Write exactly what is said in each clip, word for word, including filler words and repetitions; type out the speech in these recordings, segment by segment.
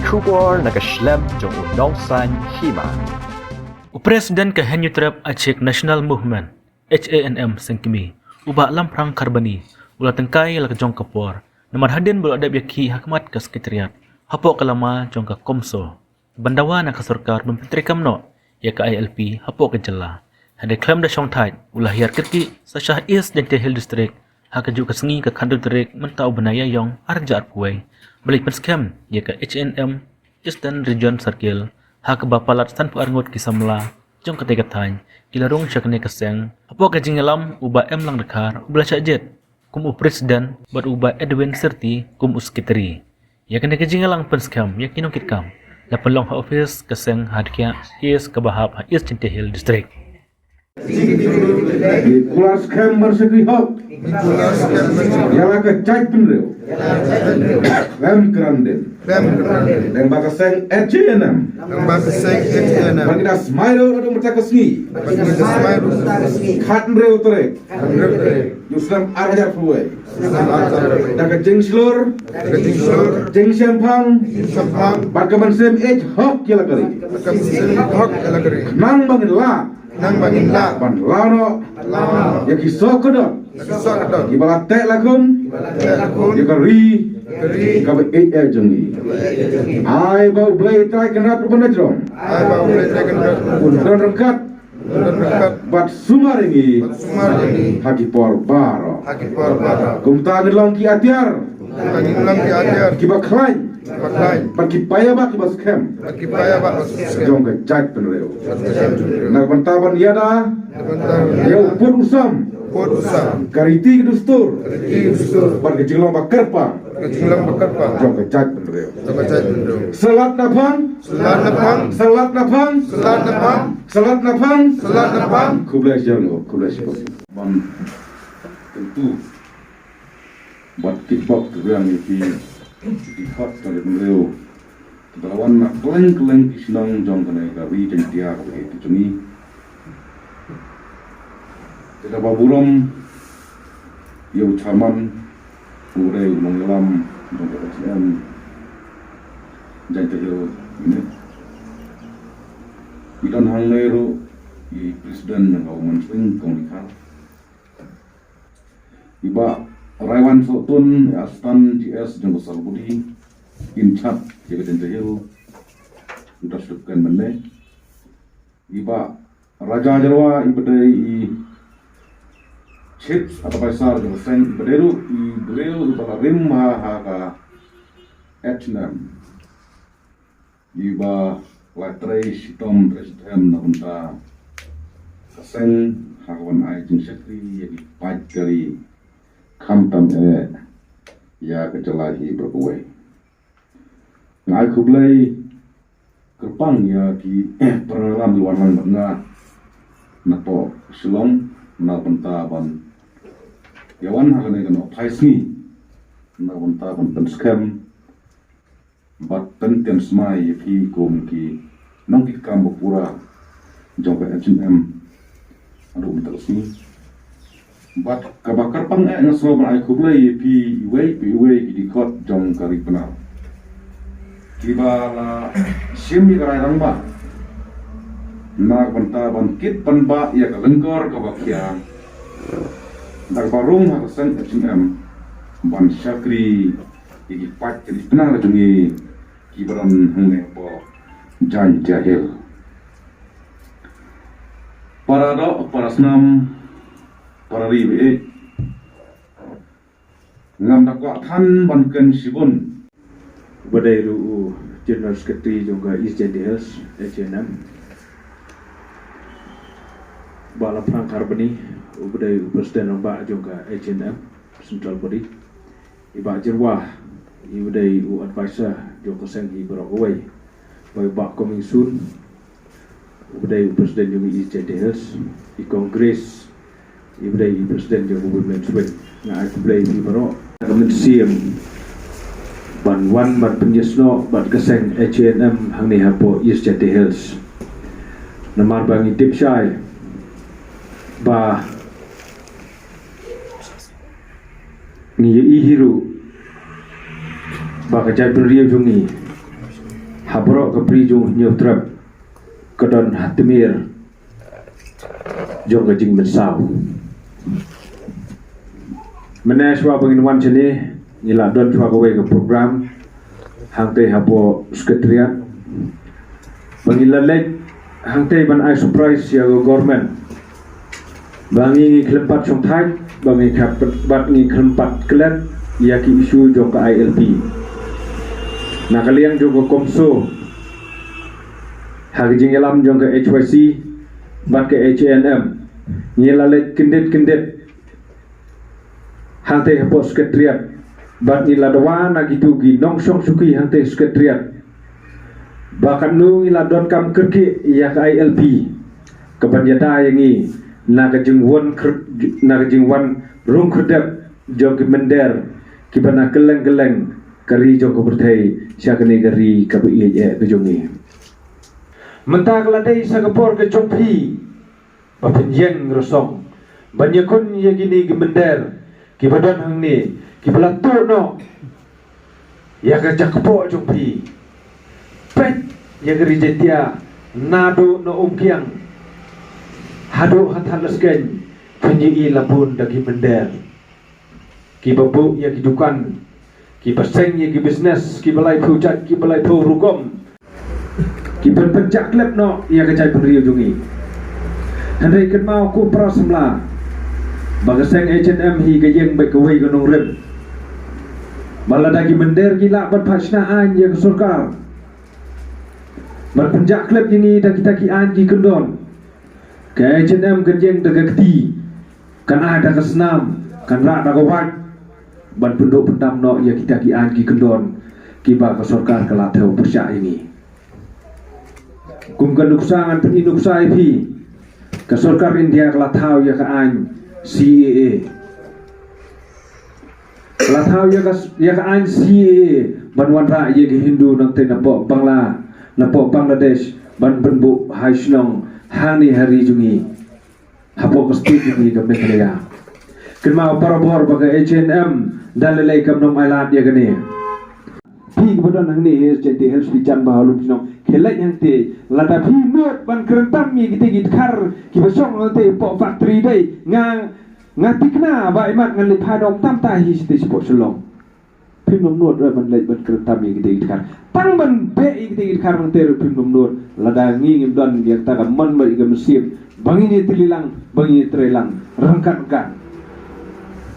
Khubor na ka shlem jong u nongsan hima. U President ka Hynñiewtrep Achik National Movement, H A N M, Seng Kmie, u Bah Lamphrang Kharbani, u la tyngkai ïa la ka jong ka por namar hadien ba u la dep ïakhih ha khmat ka Secretariat hapoh ka lama jong ka CoMSO, ban dawa na ka sorkar ban pyntreikam noh ïa ka I L P hapoh ka jylla. Hadien khlem da shong thait, u la hiar kyrkieh sa sha East Jaintia Hills District ha kajuh ka sngi, ka khathynriew tarik mynta u bnai Ïaïong arhajar arphew wei, ban leit pynskhem ïa ka H A N M Eastern Region Circle, ha kaba palat sanphew ar ngut ki samla jong katei ka thaiñ ki la rung sha kane ka seng hapoh ka jingïalam u Bah M Langdkhar, uba la shah jied kum u President bad u Bah Edwin Syrti kum u Secretary. Ïa kane ka jingïalang pynskhem ïa ki nongkitkam la pynlong ha ophis ka seng ha Dkhiah East, kaba hap ha East Jaintia Hills District. Ngi kular skhem ban shakri hok ïa la ka jaitbynriew. Khlem kyrdan. Lyngba ka seng H A N M. Lyngba ka seng H A N M. Ba ngi da smai ruh naduh mynta ka sngi. Ba ngi da smai ruh naduh mynta ka sngi. Khathynriew tarik. Khathynriew tarik. Jong u snem arhajar arphew wei. Snem arhajar arphew wei. Da ka jingshlur. Da ka jingshlur. Jingshemphang. Jingshemphang. Bad ka mynsiem ïeit hok ïa la ka ri. Bad ka mynsiem ïeit hok ïa la ka ri. Khnang ba ngin lah. Khnang ba ngin lah. Ban law noh. Ban law noh. Ïa ki soh ka dot. Ïa ki soh ka dot. Kiba la teh lakum. Kiba la teh lakum. Ïa ka ri. Ïa ka ri. Kaba ïeit eh jong ngi. Kaba ïeit eh jong ngi. Ai ba U Blei Trai Kynrad uban da jrong. Ai ba U Blei Trai Kynrad. Un don ryngkat. Un don ryngkat. Bad sumar ïa ngi. Bad sumar ïa ngi. Ha ki por baroh. Ha ki por baroh. Kumta ngin long ki atiar. Kumta ngin long ki atiar. Kiba khlaiñ. Kiba khlaiñ. Bad ki paidbah kiba skhem. Bad ki paidbah kiba skhem. Jong ka jaitbynriew. Jong ka jaitbynriew. Na ka bynta ban ïada. Na ka bynta ban ïada. Ïa u pud u sam. U pud u sam. Ka riti ka dustur. Ka riti ka dustur. Bad ka jinglong ba kyrpang. Ka jinglong ba kyrpang. Jong ka jaitbynriew. Jong ka jaitbynriew. Sa lad na phang. Sa lad na phang. Sa lad na phang. Sa lad na phang. Sa lad na phang. Sa lad na phang. Khublei shibun, khublei shibun. Ban kyntu bad kickbox ka biang ïa ki, ki khot ka ri bynriew kiba la wan na kylleng kylleng ki shnong jong kane ka ri Jaiñtia kaba ïeit ka jong ngi. Te kaba burom ïa u chairman, u dei u nongïalam jong ka H A N M Jaiñtia Hills Unit. Ngi don hangne ruh i president jong ka Women's Wing, Kong Likha. I Bah Raiwan Sohtun, i Assistant G S jong ka Salbudi, in charge jong ka Jaiñtia Hills, u da sdang mynne. I Bah Raja Jyrwa, iba dei i Chief Advisor jong ka seng, iba dei ruh i briew iba la rim ha, ha ka H A N M. Iba la trei shitom trei shitom na ka bynta ka seng ha ka ban ai jingshakri ïa ki paid ka ri, khamtam eh ïa ka jylla hi baroh kawei. Nga ai khublei kyrpang ïa ki para nongïalam kiba wan lang bad nga napoh Shillong na ka bynta ban ïa wan ha kane ka nongphai sngi na ka bynta ban pynskhem bad pynthied smai ïa phi kum ki nongkitkam ba pura jong ka H A N M haduh mynta ka sngi. Bad kaba kyrpang eh nga sngew ban ai khublei ïa phi iwei pa iwei ki dkhot jong ka Ri Pnar kiba la shim ïa ka rai rangbah na ka bynta ban kit ban bah ïa ka lyngkor kaba khia da kaba rung ha ka seng H A N M ban shakri ïa ki paid ka Ri Pnar jong ngi kiba don hangne hapoh Jaiñtia Hills. Para doh, para snam, para ri baieit, ngam da kwah than ban kren shibun. Uba dei ruh u General Secretary jong ka East Jaiñtia Hills H A N M, Bah Lamphrang Kharbani, uba dei u President rangbah jong ka H A N M Central Body. I Bah Jyrwa, iba dei u advisor jong ka seng hi baroh kawei. Bad i Bah Coming Soon, uba dei u president jong i East Jaiñtia Hills, i Kong Grace, iba dei i president jong ka Women's Wing. Nga ai khublei ïa phi baroh. Ka mynsiem ban wan ban pynïasnoh bad ka seng H A N M hangne hapoh East Jaiñtia Hills. Namar ba ngi tip shai ba ngi ïohi hi ruh ba ka jaitbynriew jong ngi Ha baroh ka bri jong Hynñiewtrep ka don ha tmier jong ka jingmynsaw. Mynne shuwa ba ngin wan shane, ngi la don shuwa kawei ka program hangtei hapoh Secretariat ba ngi la leit hangtei ban ai surprise ïa ka government ba ngi ngi khlem pat shongthait, ba ngi khlem pat, ba ngi khlem pat klet ïa ki issue jong ka I L P. Na ka liang jong ka CoMSO, ha ka jingïalam jong ka H Y C bad ka H A N M, ngi la leit kyndit kyndit hangtei hapoh Secretariat bad ngi la dawa na kito ki nongshong shuki hangtei Secretariat ba katno ngi la donkam kyrkieh ïa ka I L P kaban ïada ïa ngi na ka jingwan khyr-, na ka jingwan rung khyrdep jong ki mynder kiba na kylleng kylleng ka ri jong ka pyrthei sha kane ka ri kaba ïeit eh ka jong ngi. Mynta ka la dei sa ka por ka jong phi ba phin ïeng rasong ban ïakhun ïa kine ki mynder kiba don hangne, kiba la tuh noh ïa ka jakpoh jong phi. Peit ïa ka ri Jaintia naduh na Umkiang haduh ha Thadlaskein, phin ïohi la bun da ki mynder kiba buh ïa ki dukan, kiba seng ïa ki business, kiba laiphew jait, kiba laiphew rukom, kiban pynjah klep noh ïa ka jaitbynriew jong ngi. Hynrei kynmaw ko para samla ba ka seng H A N M hi ka ïeng bad kawei ka nongrim. Ba lada ki mynder ki lah ban phah shna aiñ ïa ka sorkar ban pynjah klep ïa ngi da kita ki aiñ ki kyndon, ka H A N M kan ïeng da ka kti, kan ai da ka snam, kan rah da ka wait ban pynduh pyndam noh ïa kita ki aiñ ki kyndon kiba ka sorkar ka la thew pyrshah ïa ngi. Kum ka nuksa ngan pyni nuksa ïa phi, ka sorkar India ka la thaw ïa ka aiñ C A A. Ka la thaw ïa ka, ïa ka aiñ C A A ban wanrah ïa ki Hindu nangtei napoh Bangla, napoh Bangladesh ban pynbuh hai shnong hangne ha ri jong ngi. Hapoh ka state jong ngi ka Meghalaya. Kynmaw barabor ba ka H A N M da lei lei kam nang ailad ïa kane. Phi kiba don hangne ha Jaintia Hills phi jan bha ha lum shnong, khie leit hangtei. Lada phi nud ban kren tam ïa kitei ki dkhar kiba shong hangtei hapoh factory dei, nga, nga thikna ba imat ngan leit phai dom tam tai hi shatei shapoh Shillong. Phim nym nud ruh ban leit ban kren tam ïa kitei ki dkhar. Tang ban beh ïa kitei ki dkhar hangtei ruh phim nym nud. Lada ngi ngim don ïa kata ka mon bad ïa ka mynsiem ba ngin ïatylli lang, ba ngin ïatrei lang ryngkat ryngkat.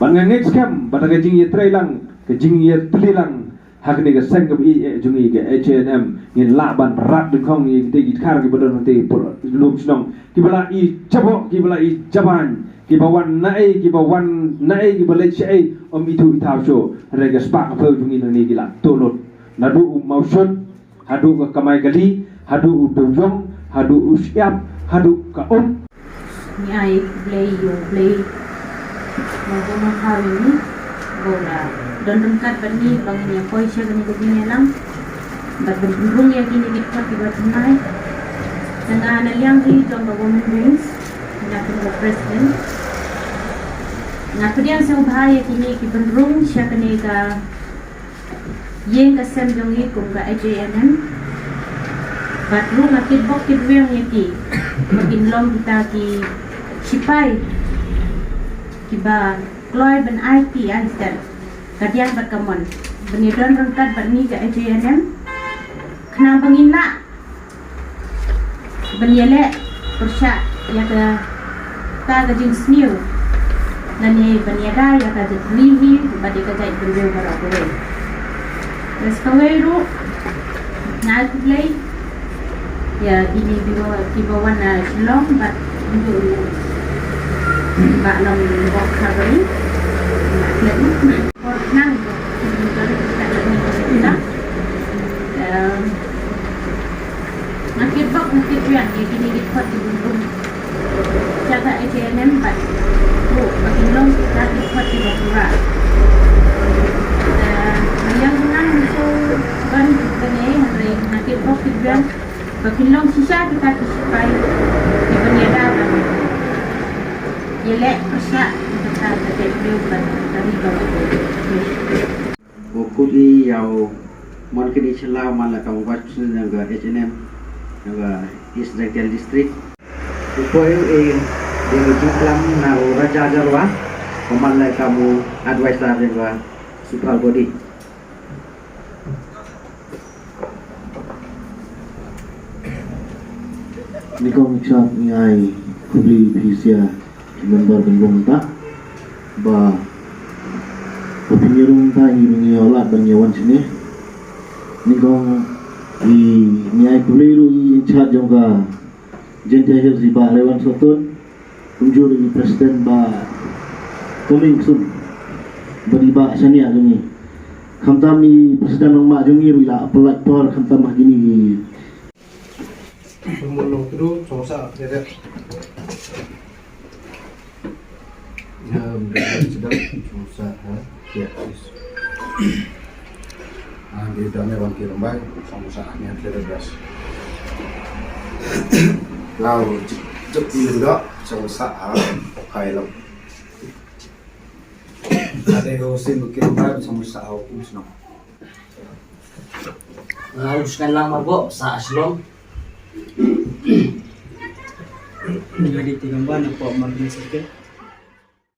Bad nga ngeit skhem ba da ka jingïatrei lang, ka jingïatylli lang ha kane ka seng kaba ïeit eh jong ngi ka H A N M, ngin lah ban rat dyngkhong ïa kitei ki dkhar kiba don hangtei hapoh lum shnong, kiba la i jaboh, kiba la i jaban, kiba wan naei, kiba wan naei, kiba leit shaei, ym ithuh ithaw shuh. Hynrei ka spah ka phew jong ngi nangne ki la tuh lut. Naduh u Mawshut haduh ka Kamai Kali, haduh u Dewïong, haduh u Shyiap, haduh ka Um. Ngi ai khublei ïa U Blei ba u la pynpaw ïa ngi, ba u la don ryngkat bad ngi ba ngin ïa poi sha kane ka jingïalang bad ban pynrung ïa kine ki dkhot kiba thymmai. Te nga na liang hi jong ka Women Wings, nga kum ka president, nga pdiang sngewbha ïa kine ki ban rung sha kane ka ïing ka sem jong ngi kum ka H A N M. Bad ruh nga kitbok kitrwiang ïa ki ba kin long kita ki shipai kiba kloi ban aiti aisat ka diang bad ka mon ban ïadon ryngkat bad ngi ka H A N M, khnang ba ngin lah ban ïaleh pyrshah ïa kata ka jingsniew lane ban ïada ïa ka jaitbynriew hi bad ïa ka jaitbynriew baroh kawei. Te sa kawei ruh nga ai khublei ïa kine kiba, kiba wan na Shillong bad ngi ruh ba long bok ha kawei. Nga klet ruh. Por nang, em, nga kitbok, nga kitbok ïa kine ki dkhot ki bun bun. Sha ka H A N M bad ruh ba kin long kita ki dkhot kiba pura. Em, nga ïeng nang mynta ban kane, hynrei nga kitbok kitbok ba kin long shisha kita ki shipai kiban ïada ban ïaleh pyrshah ïa kata ka jaitbynriew bad ka ri baroh. U kut i ïa u Mon kini chila man la kam Vice President jong ka H N M jong ka East Jaiñtia District. Upoi e dei jingklam na u Raja Jarwa ko man la kam u advisor jong ka Central Body. Ni kong chap ni ai kubli pisia member bengong ta ba opinion ta ni ni olat ban yawan sini. Ni kong i ni ai kubli ru i in charge jong ka Jaiñtia Hills i ba Rewan Sotun. Kumjur i president ba coming soon. Ba di ba sania jong i. Khamtam i president nong ma jong i ru i la pelat por khamtam ma jini i. Pemulung tu chongsa deret. Ya, sedang chongsa ha. Ya, is. Ah, di dame bang kirim bai, chongsa ha, ya, deret das. Lau jep di lendok chongsa ha. Kai lam. Ada yang usin bukit bai chongsa ha. Kum senang. Lalu sekali lang mabok sa aslong. Jadi tiga ban apa margin circle.